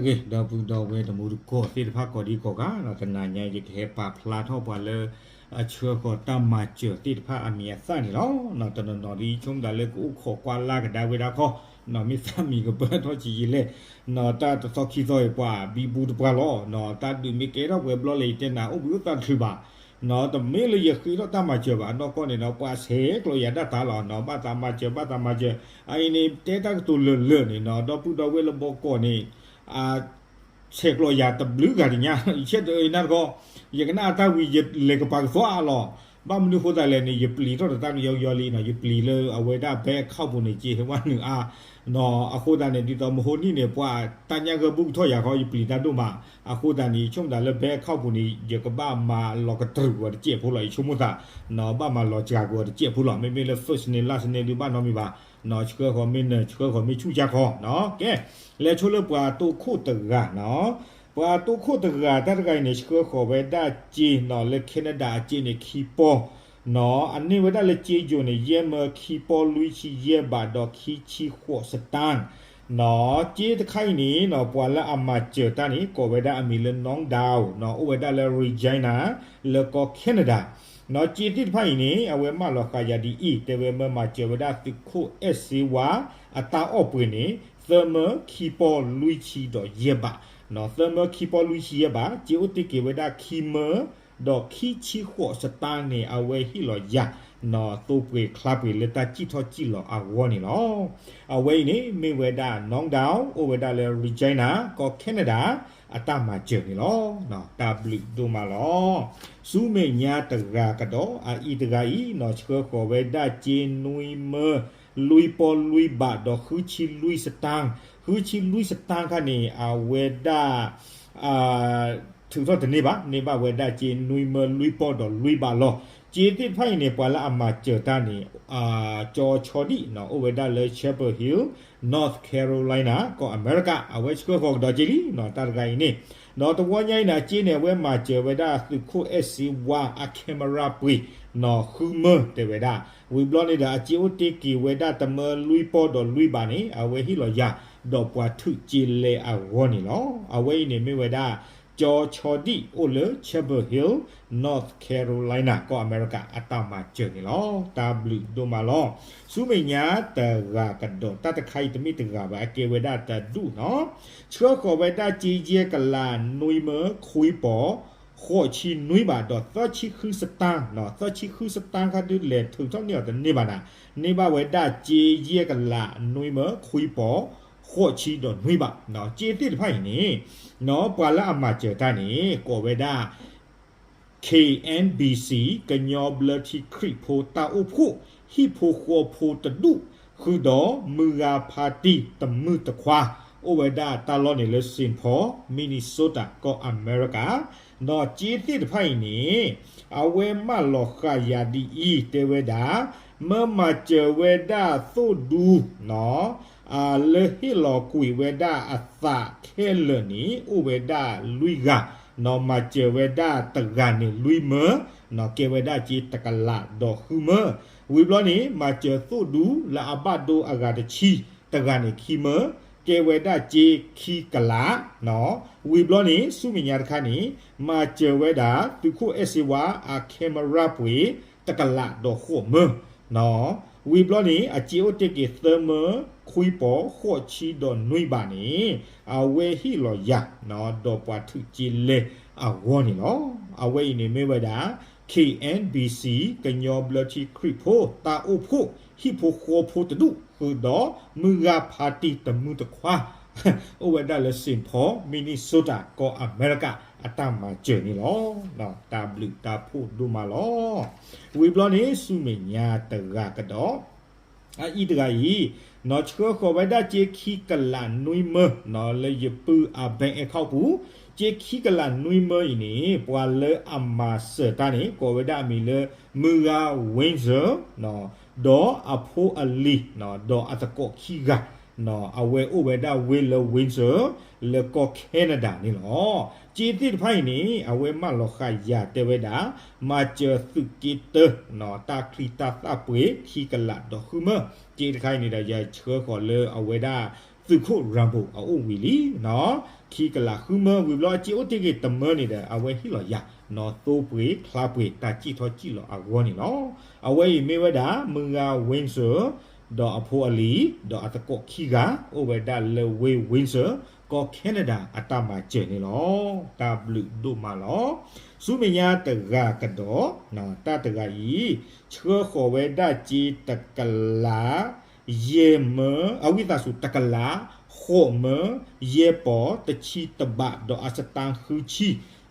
ဒီပုၢ်ဒီဝဲၢ်တံၤသကိးသ့ၣ်တဖၣ်ကိးဒံကိးဂၤ, တနၤညါယကဟဲပာ်ဖျါထီၣ်ပှၤလၢ အဆှၢဃီၤတၢ်မၤစၢၤသ့ၣ်တဖၣ်အမံၤအသၣ်န့ၣ်လီၤ. တနီၤနီၤဒ်ဆိကမိၣ်သးလၢကအိၣ်ခိးကွၢ်လၢ်ကဒါဝဲဒၣ်ခီ, မ့ၢ်သးမံၤကပၢၢ်ထီၣ်ဆံးယံာ်လဲၣ်, တၢ်တသီခံသီအံၤပှၤဘံဘူတပှၢ်လီၤ. တၢ်ဒုးမ့ၢ်ကဲထီၣ်ပှဲၤဘျီလဲၣ် ယတဲနၤအိၣ်ဘှံးအိၣ်သါတချုးဘၣ်, တမ့ၢ်လၢယဃ့ထီၣ်တၢ်မၤစၢၤဘၣ်, နီၢ်ကီၢ်န့ၣ်ဒီး ပှၤဆဲးကျိးယၤဒၣ်တၢ်လီၤ, ဘၣ်သးမၤစၢၤ ဘၣ်သးမၤစၢၤ, အအံၤန့ၣ် တဲတၢ်ကတိၤလၢာ်လၢာ်န့ၣ်နီၤ, ဒီပုၢ်ဒီဝဲၢ်လၢဘီကီၢ်န့ၣ် ဆဲးကျိးယၤတဘျုးဂၤတညါ, ယဆဲးတအၢနၢ်တခီ, ယကနၣ်အတၢ်ဝံၤ ယလဲၤကပၤကသီအါလီၤ. ဘၣ်မနုၤအဃိသတးလဲၣ်န့ၣ် ယပျံၤထီၣ်တတၢ်ကယီကယီလံနီၤ, ယပျံၤလၢအဝဲဒၣ် bank account ပူၤန့ၣ် က့ၤဟဲဝဲနုာ်အါ, အဃိသတးန့ၣ် ဒ်သိးမဟိနံၣ်န့ၣ် ပှၤတၢ်ညၣ်ဂၢၢ်ဘူၣ်ကထီၣ်ယၤခီ ယပျံၤတၢ်ဒိၣ်မး, အဃိသတးန့ၣ် ယဆိကမိၣ်သးလၢ bank account ပူၤန့ၣ် ယကဘၣ်မၤလီၤကတြူာ်အီၤတစဲးဖိလီၤ, ယဆိကမိၣ်သး, ဘၣ်မၤလီၤစှၤကွံာ်အီၤတစဲးဖိလီၤ, မ့မ့ၢ်လၢ first name last name ဒုးဘၣ်နီတမံၤဘၣ်, ဆှၢဃီၤမ့ၢ်နၢၤ ဆှၢဃီၤမ့ၢ်ဆူၣ်ကၢ်ခီ, ကဲ, လဲၤဆိလၢပှၤတိခိၣ်တဂၤနီၤ, ပှၤတိခိၣ်တဂၤတၢ်တဂၤအံၤန့ၣ် ဆှၢဃီၤဝဲဒၣ်စ့နီၤ လၢ Canada အစ့န့ၣ် ခံပီၢ် နီၤ, အန့ၢ်ဝဲဒၣ်လၢစ့ယိၤန့ၣ် ယဲၢ်မၢခံပီၢ်လွံၢ်ဆံယဲၢ်ဘးဒီးခံဆံဃိးစတၢၣ်, နီၤ, စ့တခါအံၤန့ၣ်နီၤ ပှၤလၢအမၤစၢၤတၢ်န့ၣ် ကိးဝဲဒၣ်အမံၤလၢ Nong Daw နီၤ, အိၣ်ဝဲဒၣ်လၢ Regina လၢကီၢ် Canada, နီၤ, စ့သ့ၣ်တဖၣ်အံၤန့ၣ် အဝဲမၢလီၤဃာ်ယၤဒ်အံၤ တဲဝဲမၢမၤစၢၤဝဲဒၣ်သုးခိၣ်အဲၣ်စ့ဝါ အတၢ်အီၣ်ပှ့ၤန့ၣ် သၢမၢခံပီၢ်လွံၢ်ဆံဒီးယဲၢ်ဘး, နီၤ, သၢမၢခံပီၢ်လွံၢ်ဆံယဲၢ်ဘး, စ့အိၣ်တ့ၢ်က့ၤဝဲဒၣ်ခံမၢ ဒီးခံဆံဃိးစတၢၣ်န့ၣ် အဝဲဟ့ၣ်လီၤယၤ, နီၤ, သိပှ့ၤချါပှ့ၤလၢတၢ်စံၣ်ထီၣ်စံၣ်လီၤအဂီၢ်န့ၣ်လီၤ. အဝဲအံၤန့ၣ် မ့ၢ်ဝဲဒၣ် Nong Daw အိၣ်ဝဲဒၣ်လၢ Regina ကီၢ် Canada အတၢ်မၤစၢၤန့ၣ်လီၤ. တၢ်ဘျုးဒိၣ်မးလီၤ. ဆူမဲာ်ညါတဂၤကဒီး အအံၤတဂၤအံၤ နီၤ, ဆှၢဃီၤဝဲဒၣ်စ့နွံမၢ လွံၢ်ပီၢ်လွံၢ်ဘးဒီးဃုဆံလွံၢ်စတၢၣ်, ဃုဆံလွံၢ်စတၣ်ခါန့ၣ် အဝဲဒၣ် ထုးထီၣ်တန့ၢ်ဘၣ်, န့ၢ်ဘၣ်ဝဲဒၣ်စ့နွံမၢလွံၢ်ပီၢ်ဒီးလွံၢ်ဘးလီၤ. စ့သ့ၣ်တဖၣ်အံၤန့ၣ် ပှၤလၢအမၤစၢၤတၢ်န့ၣ် ကၠီဆီဒံၣ်နီၤ, အိၣ်ဝဲဒၣ်လၢ Chapel Hill, North Carolina ကီၢ်အမဲရကၤ, အဝဲဆှၢဃီၤကဒီးစ့လံနီၤ, တၢ်တဂၤအံၤန့ၣ်, ဒီးတဝီညါအံၤန့ၣ် အစ့န့ၣ် အဝဲမၤစၢၤဝဲဒၣ်သုးခိၣ်အဲၣ်စ့ဝါအ camera ပှ့ၤနီၤ ဃုမၢတဲဝဲဒၣ်, ဝံၤဘျီန့ၣ်ဒီး အစ့အိၣ်တ့ၢ်က့ၤဝဲဒၣ်တမၢလွံၢ်ပီၢ်ဒီးလွံၢ်ဘးန့ၣ် အဝဲဟ့ၣ်လီၤယၤ, ဒီးပှၤထုးစ့လဲအဂီၢ်န့ၣ်လီၤ. အဝဲအံၤန့ၣ်မ့ၢ်ဝဲဒၣ် ကၠီဆီဒံၣ် အိၣ်လၢ Chapel Hill, North Carolina ကီၢ်အမဲရကၤ အတၢ်မၤစၢၤန့ၣ်လီၤ. တၢ်ဘျုးဒိၣ်မးလီၤ. ဆူမဲာ်ညါတဂၤကဒီး တၢ်တခါအံၤတမ့ၢ်တဂၤဘၣ်, အကဲဝဲဒၣ်တဒူၣ်နီၤ, ဆှၢဃီၤဝဲဒၣ်စ့ယဲၢ်ကလးနွံမၢခွံပီၢ် ဃိးဆံနွံဘး ဒီးသၢဆံဃုစတၣ်နီၤ, သၢဆံဃုစတၣ်ခါဒုးလဲၤထုးထီၣ်န့ၢ်အီၤတန့ၢ်ဘၣ်နၤ, န့ၢ်ဘၣ်ဝဲဒၣ်စ့ယဲၢ်ကလးနွံမၢခွံပီၢ် ဃိးဆံဒီးနွံဘးနီၤ. စ့သ့ၣ်တဖၣ်အံၤန့ၣ်နီၤ, ပှၤလၢအမၤစၢၤတၢ်န့ၣ် ကိးဝဲဒၣ် K N B C ကညီဘျၢထံခရံာ်ဖိတၢ်အိၣ်ဖှိၣ် ဟံၣ်ဖိဃီဖိတဒူၣ် ဃုာ်ဒီးမုၢ်ဂၤဖါတံၢ်တမုၢ်တခွါ, အိၣ်ဝဲဒၣ်တၢ်လီၢ်န့ၣ်လၢ Saint Paul, Minnesota ကီၢ်အမဲရကၤ, ဒီးစ့သ့ၣ်တဖၣ်အံၤန့ၣ် အဝဲမၢလီၤဃာ်ယၤဒ်အံၤ တဲဝဲဒၣ်, မၢမၤစၢၤဝဲဒၣ်သိၣ်ဒူ လၢဟ့ၣ်လီၤကွံာ်ဝဲဒၣ်အသးခဲလၢာ်န့ၣ် အိၣ်ဝဲဒၣ်လွံၢ်ဂၤ, နီၤ, မၤစၢၤဝဲဒၣ်တဂၤန့ၣ်လွံၢ်မၢ, နီၤ, ကဲဝဲဒၣ်စ့တကလးဒီးဃုမၢ, ဝံၤဘျီန့ၣ် မၤစၢၤသိၣ်ဒူလၢအဘၣ်ဒိအဂၤတဆံ, တဂၤန့ၣ်ခံမၢ, ကဲဝဲဒၣ်စ့ခံကလး, နီၤ, ဝံၤဘျီန့ၣ် ဆူမဲာ်ညါတခါန့ၣ် မၤစၢၤဝဲဒၣ်သုးခိၣ်အဲၣ်စ့ဝါအ camera ပှ့ၤ တကလးဒီးဃိးမၢ, နီၤ, ဝံၤဘျီန့ၣ် အစ့အိၣ်တ့ၢ်က့ၤသၢမၢခွံပီၢ်ဃိးဆံဒီးနွံဘးန့ၣ် အဝဲဟ့ၣ်လီၤယၤ, နီၤ, ဒီးပှၤထုးစ့လဲအဂီၢ်န့ၣ်လီၤ. အဝဲအံၤန့ၣ်မ့ၢ်ဝဲဒၣ် K N B C ကညီဘျၢထံခရံာ်ဖိတၢ်အိၣ်ဖှိၣ် ဟံၣ်ဖိဃီဖိတဒူၣ် ဃုာ်ဒီးမုၢ်ဂၤဖါတံၢ်တမုၢ်တခွါ အိၣ်ဝဲဒၣ်လၢ Saint Paul, Minnesota ကီၢ်အမဲရကၤ အတၢ်မၤစၢၤန့ၣ်လီၤ. တၢ်ဘျုးတၢ်ဖှိၣ်ဒိၣ်မးလီၤ. ဝံၤဘျီန့ၣ် ဆူမဲာ်ညါတဂၤကဒီး အအံၤတဂၤအံၤ, နီၤ, ဆှၢဃီၤဝဲဒၣ်စ့ခံကလးနွံမၢ, နီၤ, လၢယပုၢ်အ bank account ပူၤ, စ့ခံကလးနွံမၢအံၤန့ၣ် ပှၤလၢအမၤစၢၤတၢ်န့ၣ် ကိးဝဲဒၣ်အမံၤလၢ မုၢ်ဂၤ Windsor, နီၤ, ဒီးအဖိအလံၤ, နီၤ, ဒီးအသကိးခံဂၤ, နီၤ, အဝဲအိၣ်ဝဲဒၣ်ဝ့ၢ်လၢ Windsor လၢကီၢ် Canada န့ၣ်လီၤ. စ့သ့ၣ်တဖၣ်အံၤန့ၣ် အဝဲမၢလီၤဃာ်ယၤတဲဝဲဒၣ် မၤစၢၤသုးက့တၢ, နီၤ, တၢ်ချံတၢ်သၣ်ပှ့ၤခံကလးဒီးဃုမၢ, စ့တခါအံၤန့ၣ်ဒီး ယဆှၢဃီၤလၢအဝဲဒၣ် သုးခိၣ် Rambo အအိၣ်ဝံၤလံ. ခံကလးဃုမၢ ဝံၤဘျီအစ့အိၣ်တ့ၢ်က့ၤတမၢန့ၣ်ဒီး အဝဲဟ့ၣ်လီၤယၤ နီၢ်သိပှ့ၤချါပှ့ၤ တၢ်စံၣ်ထီၣ်စံၣ်လီၤအဂီၢ်န့ၣ်လီၤ. အဝဲအံၤမ့ၢ်ဝဲဒၣ် မုၢ်ဂၤ Windsor ဒီးအဖိအလံၤ ဒီးအသကိးခံဂၤ အိၣ်ဝဲဒၣ်လၢဝ့ၢ် Windsor ကီၢ် Canada အတၢ်မၤစၢၤန့ၣ်လီၤ. တၢ်ဘျုးဒိၣ်မးလီၤ. ဆူမဲာ်ညါတဂၤကဒီး တၢ်တဂၤအံၤ ဆှၢဃီၤဝဲဒၣ်စ့တကလး ယဲၢ်မၢ အဝံသးစူၤ တကလး ဃိးမၢ ယဲၢ်ပီၤ တဆံတဘး ဒီးအစတါဃုဆံ,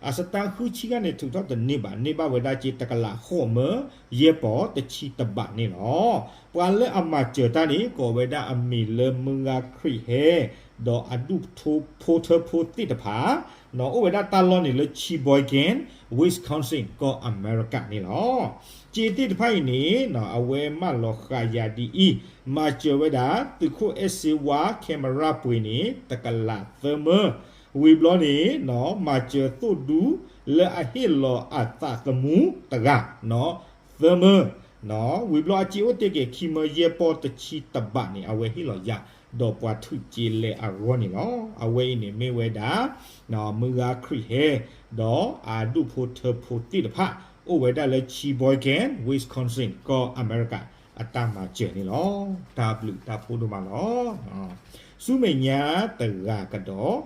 အစတါဃုဆံခါန့ၣ် ထုးထီၣ်တန့ၢ်ဘၣ်, န့ၢ်ဘၣ်ဝဲဒၣ်စ့တကလး ဃိးမၢ ယဲၢ်ပီၤ တဆံတဘးန့ၣ်လီၤ. ပှၤလၢအမၤစၢၤတၢ်န့ၣ် ကိးဝဲဒၣ်အမံၤလၢမုၢ်ဂၤခရံာ်ဟဲ ဒီးအဒူၣ်ဖိထၢဖိသ့ၣ်တဖၣ် အိၣ်ဝဲဒၣ်တၢ်လီၢ်န့ၣ်လၢ Sheboygan, Wisconsin ကီၢ်အမဲရကၤန့ၣ်လီၤ. စ့သ့ၣ်တဖၣ်အံၤန့ၣ် အဝဲမၢလီၤဃာ်ယၤဒ်အံၤ, မၤစၢၤဝဲဒၣ် သုးခိၣ်အဲၣ်စ့ဝါ camera ပှ့ၤန့ၣ် တကလးသၢမၢ, ဝံၤဘျီန့ၣ် မၤစၢၤသိၣ်ဒူ လၢအဟ့ၣ်လီၤအသးသမူတဂၤ သၢမၢ, ဝံၤဘျီအစ့အိၣ်တ့ၢ်က့ၤခံမၢ ယဲၢ်ပီၤ တဆံတဘးန့ၣ် အဝဲဟ့ၣ်လီၤယၤ ဒီးပှၤထုးစ့လဲၤအဂီၢ်န့ၣ်လီၤ. အဝဲအံၤန့ၣ်မ့ၢ်ဝဲဒၣ် မုၢ်ဂၤခရံာ်ဟဲ ဒီးအဒူၣ်ဖိထၢဖိသ့ၣ်တဖၣ် အိၣ်ဝဲဒၣ်လၢ Sheboygan, Wisconsin ကီၢ်အမဲရကၤ အတၢ်မၤစၢၤန့ၣ်လီၤ. တၢ်ဘျုးတၢ်ဖှိၣ်ဒိၣ်မးလီၤ. ဆူမဲာ်ညါတဂၤကဒီး,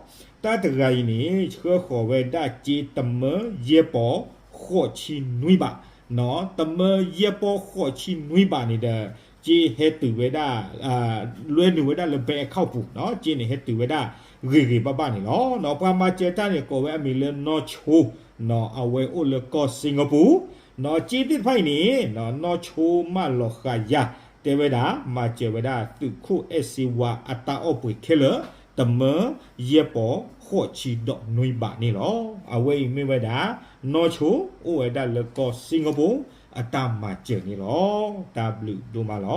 တၢ်တဂၤအံၤန့ၣ် ဆှၢဃီၤဝဲဒၣ်စ့တမၢယဲၢ်ပီၤ ဃိးဆံနွံဘး, တမၢယဲၢ်ပီၤ ဃိးဆံနွံဘးန့ၣ်ဒီး စ့ဟဲတုၤဝဲဒၣ် လွဲနုာ်ဝဲဒၣ်လၢ bank account ပူၤ, စ့န့ၣ်ဟဲတုၤဝဲဒၣ် ဂ့ၤဂ့ၤဘၣ်ဘၣ်န့ၣ်လီၤ. ပှၤမၤစၢၤတၢ်န့ၣ် ကိးဝဲအမံၤလၢနီၢ်ဆိ, အဝဲအိၣ်လၢကီၢ် Singapore, စ့သ့ၣ်တဖၣ်အံၤန့ၣ် နီၢ်ဆိမၢလီၤဃာ်ယၤ တဲဝဲဒၣ် မၤစၢၤဝဲဒၣ်သုးခိၣ်အဲၣ်စ့ဝါအတၢ်အီၣ်ပှ့ၤခဲလၢာ် တမၢယဲၢ်ပီၤ ဃိးဆံဒီးနွံဘးန့ၣ်လီၤ. အဝဲအံၤမ့ၢ်ဝဲဒၣ် နီၢ်ဆိ အိၣ်ဝဲဒၣ်လၢကီၢ် Singapore အတၢ်မၤစၢၤန့ၣ်လီၤ. တၢ်ဘျုးဒိၣ်မးလီ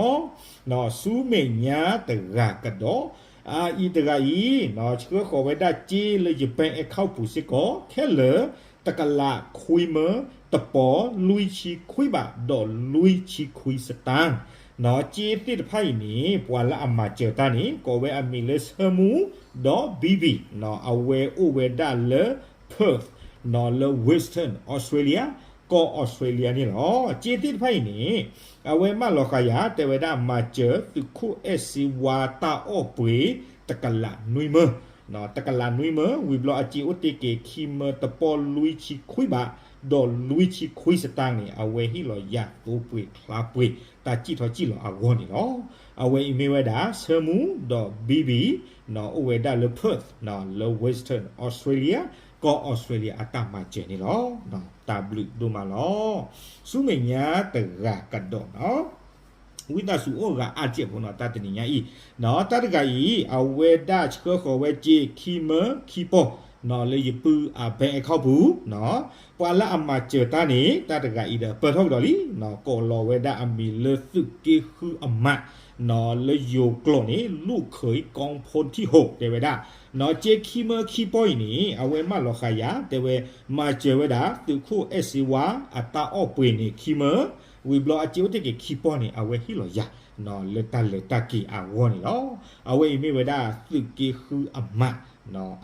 ၤ. ဆူမဲာ်ညါတဂၤကဒီး, အအံၤတဂၤအံၤ ဆှၢဃီၤဝဲဒၣ်စ့လၢယ bank account ပူၤစ့ၢ်ကီး ခဲလၢာ် တကလးခွံမၢ တပီၤ လွံၢ်ဆံခွံဘး ဒီးလွံၢ်ဆံခွံစတၢၣ်, စ့သ့ၣ်တဖၣ်အံၤန့ၣ် ပှၤလၢအမၤစၢၤတၢ်န့ၣ် ကိးဝဲအမံၤလၢဆၢမူ ဒီး ဘံဘံ, အဝဲအိၣ်ဝဲဒၣ်လၢ Perth လၢ Western Australia ကီၢ် Australia န့ၣ်လီၤ. စ့သ့ၣ်တဖၣ်အံၤန့ၣ် အဝဲမၢလီၤဃာ်ယၤ တဲဝဲဒၣ်မၤစၢၤသုးခိၣ်အဲၣ်စ့ဝါတၢ်အီၣ်ပှ့ၤ တကလးနွံမၢ, တကလးနွံမၢ ဝံၤဘျီအစ့အိၣ်တ့ၢ်က့ၤခံမၢ တပီၤ လွံၢ်ဆံခွံဘး ဒီးလွံၢ်ဆံခွံစတၢၣ်န့ၣ် အဝဲဟ့ၣ်လီၤယၤသိပှ့ၤချါပှ့ၤ တၢ်စံၣ်ထီၣ်စံၣ်လီၤအဂီၢ်န့ၣ်လီၤ. အဝဲအံၤမ့ၢ်ဝဲဒၣ် ဆၢမူ ဒီး ဘံဘံ အိၣ်ဝဲဒၣ်လၢ Perth လၢ Western Australia ကီၢ် Australia အတၢ်မၤစၢၤန့ၣ်လီၤ. တၢ်ဘျုးဒိၣ်မးလီၤ. ဆူမဲာ်ညါတဂၤကဒီးနီၤ ဝံသးစူၤအိၣ်ဂၤအါစဲးဖိနီၤ တၢ်တနံၤညါအံၤ, တၢ်တဂၤအံၤ အဝဲဒၣ်ဆှၢဃီၤဝဲစ့ခံမၢခံပီၢ် လၢယပုၢ်အ bank account ပူၤ, ပှၤလၢအမၤစၢၤတၢ်န့ၣ် တၢ်တဂၤအံၤဒီး ပၢၢ်ထီၣ်ကဒီးလံ, ကိးလီၤဝဲဒၣ်အမံၤလၢသုးက့ဃုအမး, လၢယိၤကျိာ်န့ၣ် လူၢ်ခ့ကီဖိထံၣ်ဟိ တဲဝဲဒၣ်, စ့ခံမၢခံပီၢ်အံၤန့ၣ် အဝဲမၢလီၤဃာ်ယၤ တဲဝဲ မၤစၢၤဝဲဒၣ် သုးခိၣ်အဲၣ်စ့ဝါ အတၢ်အီၣ်ပှ့ၤန့ၣ်ခံမၢ, ဝံၤဘျီအစ့အိၣ်တ့ၢ်က့ၤခံပီၢ်န့ၣ် အဝဲဟ့ၣ်လီၤယၤ လၢတၢ်လဲၤတၢ်က့ၤအဂီၢ်န့ၣ်လီၤ. အဝဲအံၤမ့ၢ်ဝဲဒၣ်သုးက့ဃုအမး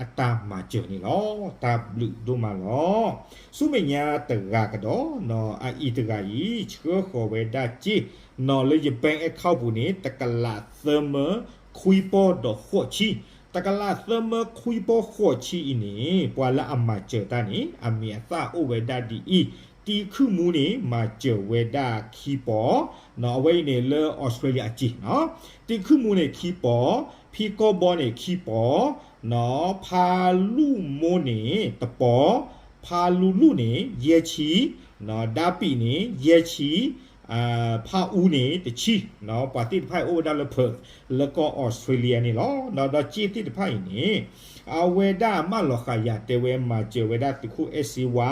အတၢ်မၤစၢၤန့ၣ်လီၤ. တၢ်ဘျုးဒိၣ်မးလီၤ. ဆူမဲာ်ညါတဂၤကဒီး အအံၤတဂၤအံၤ ဆှၢဃီၤဝဲဒၣ်စ့ လၢယ bank account ပူၤန့ၣ် တကလးသၢမၢခွံပီၢ်ဒီးဃိးဆံ, တကလးသၢမၢခွံပီၢ်ဃိးဆံအံၤန့ၣ် ပှၤလၢအမၤစၢၤတၢ်န့ၣ် အမံၤအသၣ်အိၣ်ဝဲဒၣ်ဒ်အံၤ, တံၤခုၣ်မူန့ၣ် မၤစၢၤဝဲဒၣ်ခံပီၢ်, အဝဲအံၤန့ၣ်လၢ Australia အစ့ၢ်, တံၤခုၣ်မူန့ၣ်ခံပီၢ်, ဖံကီၢ်ဘီန့ၣ်ခံပီၢ်, ဖါလူၣ်မိၢ်န့ၣ်တပီၢ်, ဖါလူလူၢ်န့ၣ် ယဲၢ်ဆံ, ဒါပံးန့ၣ် ယဲၢ်ဆံ, ဖါအူန့ၣ်တဆံ, ပှၤသ့ၣ်တဖၣ်အံၤအိၣ်ဝဲဒၣ်လၢ Perth လၢကီၢ် Australia န့ၣ်လီၤ. ဒီးစ့သ့ၣ်တဖၣ်အံၤန့ၣ် အဝဲဒၣ်မၢလီၤဃာ်ယၤတဲဝဲမၤစၢၤဝဲဒၣ်သုးခိၣ်အဲၣ်စ့ဝါ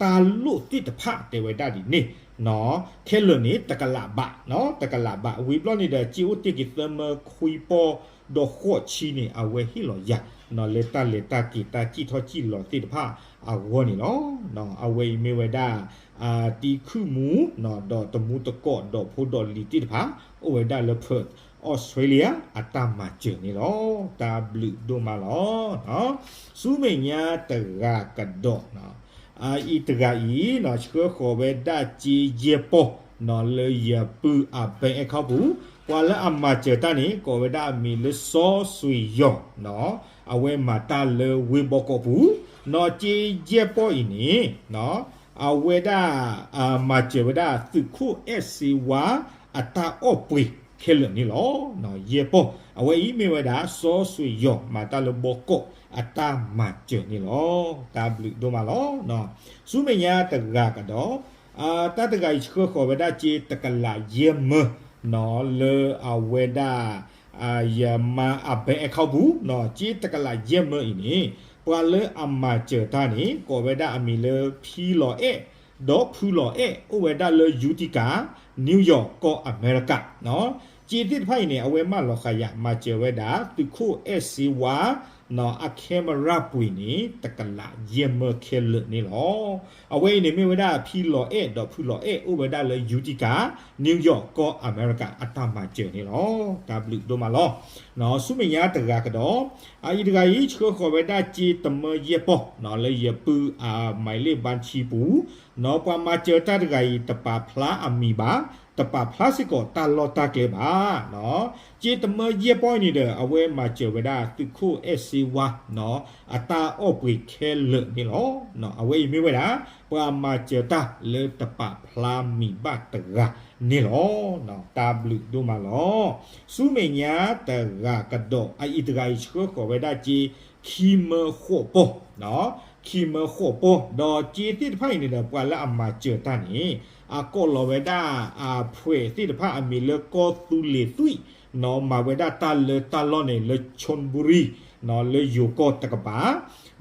တၢ်လိၣ်သ့ၣ်တဖၣ်တဲဝဲဒၣ်ဒ်န့ၣ်, ခဲလၢာ်န့ၣ် တကလးဘး, တကလးဘး ဝံၤဘျီန့ၣ်ဒီး စ့အိၣ်တ့ၢ်က့ၤသၢမၢခွံပီၢ်ဒီးဃိးဆံန့ၣ် အဝဲဟ့ၣ်လီၤယၤ လၢတၢ်လဲၤတၢ်က့ၤတၢ်စံၣ်ထီၣ်စံၣ်လီၤသ့ၣ်တဖၣ်အဂီၢ်န့ၣ်လီၤ. အဝဲအံၤမ့ၢ်ဝဲဒၣ် တံၤခုၣ်မူ ဒီးတမူတကိးဒီးဖိဒီးလံၤသ့ၣ်တဖၣ် အိၣ်ဝဲဒၣ်လၢ Perth Australia အတၢ်မၤစၢၤန့ၣ်လီၤ. တၢ်ဘျုးဒိၣ်မးလီၤ. ဆူမဲာ်ညါတဂၤကဒီး, အအံၤတဂၤအံၤ ဆှၢဃီၤဝဲဒၣ်စ့ယဲၢ်ပီၢ် လၢယပုၢ်အ bank account ပူၤ, ပှၤလၢအမၤစၢၤတၢ်န့ၣ် ကိးဝဲဒၣ်အမံၤလၢစီၤစွ့ၤယီၤ, အဝဲမၤတၢ်လၢဝ့ၢ်ဘီကီးပူၤ, စ့ယဲၢ်ပီၢ်အံၤန့ၣ် အဝဲဒၣ် မၤစၢၤဝဲဒၣ်သုးခိၣ်အဲၣ်စ့ဝါ အတၢ်အီၣ်ပှ့ၤခဲလၢာ်န့ၣ်လီၤ. ယဲၢ်ပီၢ် အဝဲအံၤမ့ၢ်ဝဲဒၣ် စီၤစွ့ၤယီၤ မၤတၢ်လၢဘီကီးအတၢ်မၤစၢၤန့ၣ်လီၤ. တၢ်ဘျုးဒိၣ်မးလီၤ. ဆူမဲာ်ညါတဂၤကဒီး, တၢ်တဂၤအံၤဆှၢဃီၤဝဲဒၣ်စ့တကလးယဲၢ်မၢ လၢအဝဲဒၣ် ယမါအ bank account ပူၤ, စ့တကလးယဲၢ်မၢအံၤန့ၣ် ပှၤလၢအမၤစၢၤတၢ်န့ၣ် ကိးဝဲဒၣ်အမံၤလၢဖံလီၤအဲၣ် ဒီးဖုလီၤအဲၣ် အိၣ်ဝဲဒၣ်လၢ Utica, New York ကီၢ်အမဲရကၤ, စ့သ့ၣ်တဖၣ်အံၤန့ၣ် အဝဲမၢလီၤဃာ်ယၤ မၤစၢၤဝဲဒၣ် သုးခိၣ်အဲၣ်စ့ဝါ အ camera ပှ့ၤန့ၣ် တကလးယဲၢ်မၢခဲလၢာ်န့ၣ်လီၤ. အဝဲအံၤန့ၣ်မ့ၢ်ဝဲဒၣ်ဖံလီၤအဲၣ် ဒီးဖုလီၤအဲၣ် အိၣ်ဝဲဒၣ်လၢ Utica, New York ကီၢ်အမဲရကၤ အတၢ်မၤစၢၤန့ၣ်လီၤ. တၢ်ဘျုးဒိၣ်မးလီၤ. ဆူမဲာ်ညါတဂၤကဒီး, အအံၤတဂၤအံၤ ဆှၢဃီၤဝဲဒၣ်စ့တမၢယဲၢ်ပီၢ် လၢယပုၢ်အ မၤလ့ၣ်ဘၣ်ဆံပူၤ, ပှၤမၤစၢၤတၢ်တဂၤအံၤ တပာ်ဖျါအမံၤဘၣ်, တပာ်ဖျါစ့ၢ်ကီးတၢ်လီၢ်တၢ်ကျဲဘၣ်. စ့တမၢယဲၢ်ပီၢ်အံၤန့ၣ်ဒီး အဝဲမၤစၢၤဝဲဒၣ်သုးခိၣ်အဲၣ်စ့ဝါ အတၢ်အီၣ်ပှ့ၤခဲလၢာ်န့ၣ်လီၤ. အဝဲအံၤမ့ၢ်ဝဲဒၣ် ပှၤမၤစၢၤတၢ်လၢတပာ်ဖျါမံၤဘၣ်တဂၤန့ၣ်လီၤ. တၢ်ဘျုးဒိၣ်မးလီၤ. ဆူမဲာ်ညါတဂၤကဒီး အအံၤတဂၤအံၤဆှၢဃီၤဝဲဒၣ်စ့ ခံမၢဃိးပီၢ်, ခံမၢဃိးပီၢ် ဒီးစ့သ့ၣ်တဖၣ်အံၤန့ၣ်ဒီး ပှၤလၢအမၤစၢၤတၢ်န့ၣ် အကိးလီၤဝဲဒၣ် အဖှဲးသ့ၣ်တဖၣ်အမံၤလၢ ကီၢ်သူလ့ၤသွံၣ် မၤဝဲဒၣ်တၢ်လၢတၢ်လီၢ်န့ၣ် လၢ Chonburi လၢယိၤကီၢ်တကပၤ,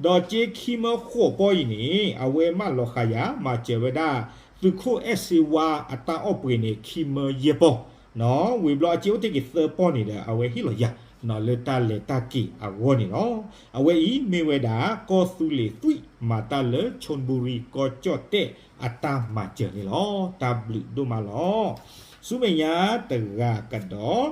ဒီးစ့ခံမၢဃိးပီၢ်အံၤန့ၣ် အဝဲမၢလီၤဃာ်ယၤ မၤစၢၤဝဲဒၣ် သုးခိၣ်အဲၣ်စ့ဝါအတၢ်အီၣ်ပှ့ၤန့ၣ် ခံမၢယဲၢ်ပီၢ်, ဝံၤဘျီအစ့အိၣ်တ့ၢ်က့ၤသၢပီၢ်န့ၣ်ဒီး အဝဲဟ့ၣ်လီၤယၤ လၢတၢ်လဲၤတၢ်က့ၤအဂီၢ်န့ၣ်လီၤ. အဝဲအံၤမ့ၢ်ဝဲဒၣ် ကီၢ်သူလ့ၤသွံၣ် မၤတၢ်လၢ Chonburi ကီၢ်ကၠီၣ်တဲၣ်အတၢ်မၤစၢၤန့ၣ်လီၤ. တၢ်ဘျုးဒိၣ်မးလီၤ. ဆူမဲာ်ညါတဂၤကဒီး,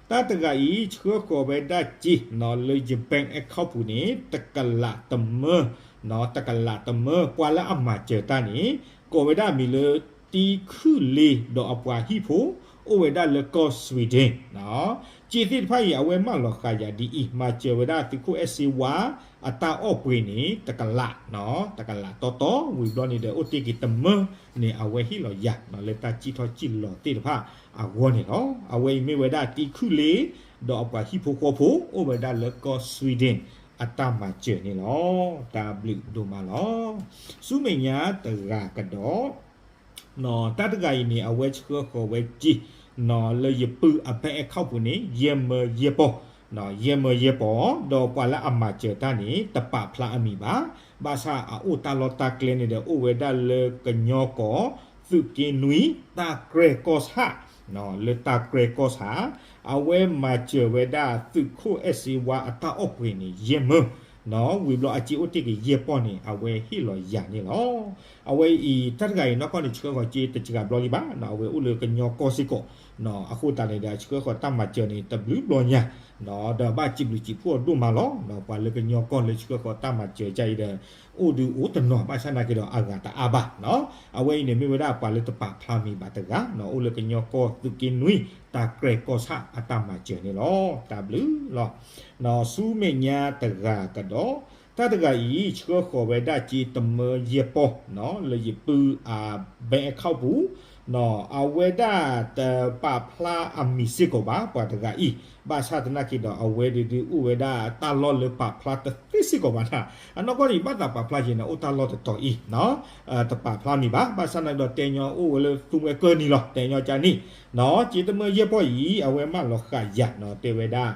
တၢ်တဂၤအံၤ ဆှၢဃီၤဝဲဒၣ်စ့ လၢယ bank account ပူၤန့ၣ် တကလးတမၢ, တကလးတမၢ ပှၤလၢအမၤစၢၤတၢ်န့ၣ် ကိးဝဲဒၣ်အမံၤလၢ တံခုၣ်လ့ ဒီးအပှၤဟံၣ်ဖိ အိၣ်ဝဲဒၣ်လၢကီၢ် Sweden စ့သ့ၣ်တဖၣ်အံၤ အဝဲမၢလီၤဃာ်ယၤဒ်အံၤ မၤစၢၤဝဲဒၣ်သုးခိၣ်အဲၣ်စ့ဝါ အတၢ်အီၣ်ပှ့ၤန့ၣ် တကလး, တကလးတီတီ ဝံၤဘျီန့ၣ်ဒီး အိၣ်တ့ၢ်က့ၤတမၢန့ၣ် အဝဲဟ့ၣ်လီၤယၤ လၢတၢ်စံၣ်ထီၣ်စံၣ်လီၤသ့ၣ်တဖၣ်အဂီၢ်န့ၣ်လီၤ. အဝဲအံၤမ့ၢ်ဝဲဒၣ်တံခုၣ်လ့ ဒီးအပှၤဟံၣ်ဖိဃီဖိ အိၣ်ဝဲဒၣ်လၢကီၢ် Sweden အတၢ်မၤစၢၤန့ၣ်လီၤ. တၢ်ဘျုးဒိၣ်မးလီၤ. ဆူမဲာ်ညါတဂၤကဒီး တၢ်တဂၤအံၤန့ၣ် အဝဲဆှၢဃီၤဝဲစ့ လၢယပုၢ်အ bank account ပူၤန့ၣ် ယဲၢ်မၢယဲၢ်ပီၢ်, ယဲၢ်မၢယဲၢ်ပီၢ် ဒီးပှၤလၢအမၤစၢၤတၢ်န့ၣ် တပာ်ဖျါအမံၤဘၣ်. ဘၣ်ဆၣ်အအိၣ်တၢ်လီၢ်တၢ်ကျဲန့ၣ်ဒီး အိၣ်ဝဲဒၣ်လၢကညီကီၢ် သုးက့နွံ တၢ်ကြဲၢ်ကီၢ်ဆၣ်, လၢတၢ်ကြဲၢ်ကီၢ်ဆၣ် အဝဲမၤစၢၤဝဲဒၣ်သုးခိၣ်အဲၣ်စ့ဝါအတၢ်အီၣ်ပှ့ၤန့ၣ် ယဲၢ်မၢ ဝံၤဘျီအစ့အိၣ်တ့ၢ်က့ၤယဲၢ်ပီၢ်န့ၣ် အဝဲဟ့ၣ်လီၤယၤန့ၣ်လီၤ. အဝဲအံၤ တၢ်တဂၤအံၤနီၢ်ကီၢ်န့ၣ် ဆှၢဃီၤစ့တစှၤဘျီလံဘၣ်, အဝဲအိၣ်လၢကညီကီၢ်စ့ၢ်ကီး, အဃိသတးန့ၣ်ဒီး ဆှၢဃီၤတၢ်မၤစၢၤန့ၣ် တဘျုးဘျီညါ, ဒီးဘၣ်စံးဘျုးစံးဖှိၣ်အဒိၣ်မးလီၤ. ပှၤလၢကညီကီၢ်လၢဆှၢဃီၤတၢ်မၤစၢၤကအံၤဒီး အိၣ်ဒုးအိၣ်တနီၤ ဘၣ်ဆၣ်သနာ်က့ဒီးအဂၤတအါဘၣ်. အဝဲအံၤန့ၣ်မ့ၢ်ဝဲဒၣ်ပှၤလၢတပာ်ဖျါမံၤဘၣ်တဂၤ, အိၣ်လၢကညီကီၢ်သုးက့နွံ တၢ်ကြဲၢ်ကီၢ်ဆၣ်အတၢ်မၤစၢၤန့ၣ်လီၤ. တၢ်ဘျုးလီၤ. ဆူမဲာ်ညါတဂၤကဒီး, တၢ်တဂၤအံၤ ဆှၢဃီၤဝဲဒၣ်စ့တမၢယဲၢ်ပီၢ်, လၢယပုၢ်အ bank account ပူၤ, အဝဲဒၣ်တပာ်ဖျါအမံၤစ့ၢ်ကီးဘၣ် ပှၤတဂၤအံၤ, ဘၣ်ဆၣ်သနာ်က့ဒီး အဝဲဒုးဒုးအိၣ်ဝဲဒၣ်တၢ်လီၢ်လၢပာ်ဖျါတသ့စ့ၢ်ကီးဘၣ်နၤ, အနီၢ်ကီၢ်န့ၣ် ဘၣ်သးပာ်ဖျါက့ၤန့ၣ် အိၣ်တၢ်လီၢ်တတီၤအံၤ, တပာ်ဖျါမံၤဘၣ်, ဘၣ်ဆၣ်သနာ်က့ဒီး တဲညီအိၣ်ဝဲလၢသူမှဲကၢၢ်နံၤလီၤ, တဲညီကန့ၣ်, စ့တမၢယဲၢ်ပီၢ်အံၤ အဝဲမၢလီၤဃာ်ယၤ တဲဝဲဒၣ်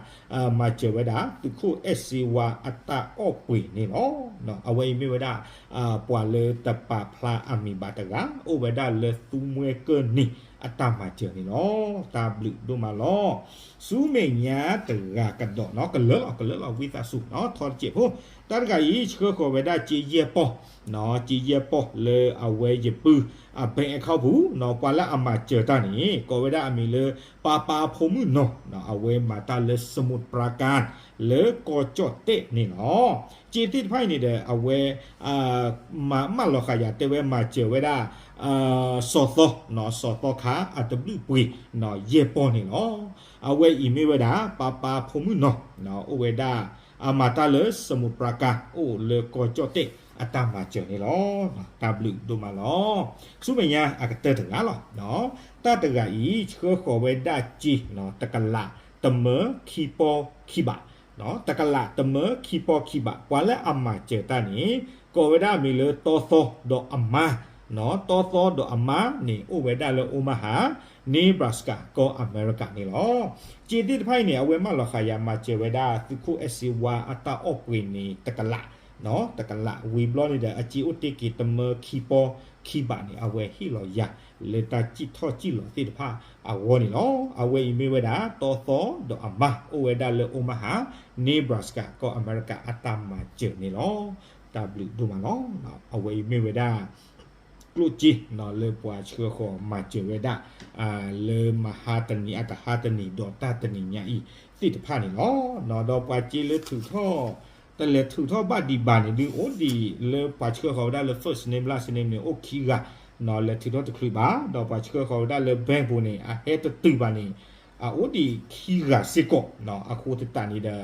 မၤစၢၤဝဲဒၣ် သုးခိၣ်အဲၣ်စ့ဝါအတၢ်အီၣ်ပှ့ၤန့ၣ်လီၤ. အဝဲအံၤမ့ၢ်ဝဲဒၣ် ပှၤလၢတပာ်ဖျါအမံၤဘၣ်တဂၤ အိၣ်ဝဲဒၣ်လၢသူမှဲကၢၢ်နံၤ အတၢ်မၤစၢၤန့ၣ်လီၤ. တၢ်ဘျုးဒိၣ်မးလီၤ. ဆူမဲာ်ညါတဂၤကဒီးနီၤ ကလၢလီၤ ကလၢလီၤ ဝံသးစူၤနီၤ ထီတစဲးဖိ, တၢ်တဂၤအံၤ ဆှၢဃီၤဝဲဒၣ်စ့ယဲၢ်ပီၢ်, စ့ယဲၢ်ပီၢ်လၢအဝဲယပုၢ်အ bank account ပူၤနီၤ ပှၤလၢအမၤစၢၤတၢ်န့ၣ် ကိးဝဲဒၣ်အမံၤလၢ ပၤပၤဖိမုၣ်နီၤ, အဝဲမၤတၢ်လၢ စမူးပရၤကၣ် လၢကီၢ်ကၠီၣ်တဲၣ်န့ၣ်လီၤ. စ့သ့ၣ်တဖၣ်အံၤန့ၣ်ဒီး အဝဲ မၤ မၢလီၤဃာ်ယၤတဲဝဲမၤစၢၤဝဲဒၣ် စီၤသီ, စီၤသီခါ အတဘျုးပှ့ၤ ယဲၢ်ပီၢ်န့ၣ်လီၤ. အဝဲအံၤမ့ၢ်ဝဲဒၣ် ပၤပၤဖိမုၣ်နီၤ, အိၣ်ဝဲဒၣ် အမၤတၢ်လၢ စမူးပရၤကၣ် အိၣ်လၢကီၢ်ကၠီၣ်တဲၣ် အတၢ်မၤစၢၤန့ၣ်လီၤ. တၢ်ဘျုးဒိၣ်မးလီၤ. ဆူမဲာ်ညါအကတၢၢ်တဂၤလီၤ. တၢ်တဂၤအံၤ ဆှၢဃီၤဝဲဒၣ်စ့ တကလး တမၢခံပီၢ်ခံဘး တကလးတမၢခံပီၢ်ခံဘး ပှၤလၢအမၤစၢၤတၢ်န့ၣ် ကိးဝဲဒၣ်အမံၤလၢတီသီဒီးအမါ, တီသီဒီးအမါန့ၣ် အိၣ်ဝဲဒၣ်လၢ Omaha, Nebraska ကီၢ်အမဲရကၤန့ၣ်လီၤ. စ့သ့ၣ်တဖၣ်အံၤန့ၣ် အဝဲမၢလီၤဃာ်ယၤမၤစၢၤဝဲဒၣ် သုးခိၣ်အဲၣ်စ့ဝါအတၢ်အီၣ်ပှ့ၤန့ၣ် တကလး, တကလးဝံၤဘျီန့ၣ်ဒီး အစ့အိၣ်တ့ၢ်က့ၤတမၢခံပီၢ်ခံဘးန့ၣ် အဝဲဟ့ၣ်လီၤယၤ လၢတၢ်စံၣ်ထီၣ်စံၣ်လီၤသ့ၣ်တဖၣ်အဂီၢ်န့ၣ်လီၤ. အဝဲအံၤမ့ၢ်ဝဲဒၣ် တီသီဒီးအမါ အိၣ်ဝဲဒၣ်လၢ Omaha, Nebraska ကီၢ်အမဲရကၤ အတၢ်မၤစၢၤန့ၣ်လီၤ. တၢ်ဘျုးဒိၣ်မးလီၤ. အဝဲအံၤမ့ၢ်ဝဲဒၣ် ကျိၣ်စ့လၢပှၤဆှၢဃီၤမၤစၢၤဝဲဒၣ် လၢမဟါတနံၤအကဟါတနံၤ ဒီးတၢ်တနံၤညါအံၤသ့ၣ်တဖၣ်န့ၣ်လီၤ. ဒီးပှၤစ့လၢထုးထီၣ် တလဲၤထုးထီၣ်ဘၣ်ဒံးဘၣ်န့ၣ် ဒုးအိၣ်ဒံးလၢပှၤဆှၢဃီၤဝဲဒၣ်လၢ first name last name န့ၣ် အိၣ်ခံဂၤ, လဲၤထုးထီၣ်တချုးဘၣ်, ဒီးပှၤဆှၢဃီၤဝဲဒၣ်လၢ bank ပူၤန့ၣ် အဟဲတတုၤဘၣ်န့ၣ် အအိၣ်ဒံးခံဂၤစ့ၢ်ကီး, အဃိသတးန့ၣ်ဒီး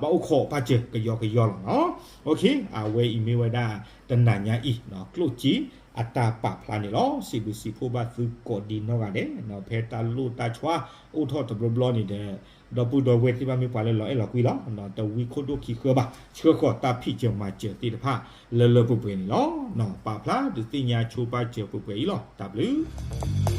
ဘၣ်အိၣ်ခိးပာ်စၢၤကယီကယီလီၤနီၤ. အဝဲအံၤမ့ၢ်ဝဲဒၣ် တနၤညါအံၤ ကျိၣ်စ့အတၢ်ပာ်ဖျါန့ၣ်လီၤ. စံးဘျုးစံးဖှိၣ်ဘၣ်သုကိးဒံနီၢ်ဂၤဒဲး, ဖဲတၢ်လိၣ်တၢ်ဆှါအိၣ်ထီၣ်တဘျီဘျီန့ၣ်ဒီး ဒီပုၢ်ဒီဝဲၢ်သ့ၣ်တဖၣ်မ့ၢ်ပှၤလၢလီၤအဲၣ်လီၤကွံလီၤ, တဝံခိၣ်ဒိၣ်ခံဃၢဘၣ်, ဆှၢဃီၤတၢ်ဖံးစၢၤမၤစၢၤသ့ၣ်တဖၣ် လၢလၢပှဲၤပှဲၤန့ၣ်လီၤ. ပာ်ဖျါဒုးသ့ၣ်ညါဆိပာ်စၢၤပှဲၤပှဲၤအံၤလီၤ. တၢ်ဘျုး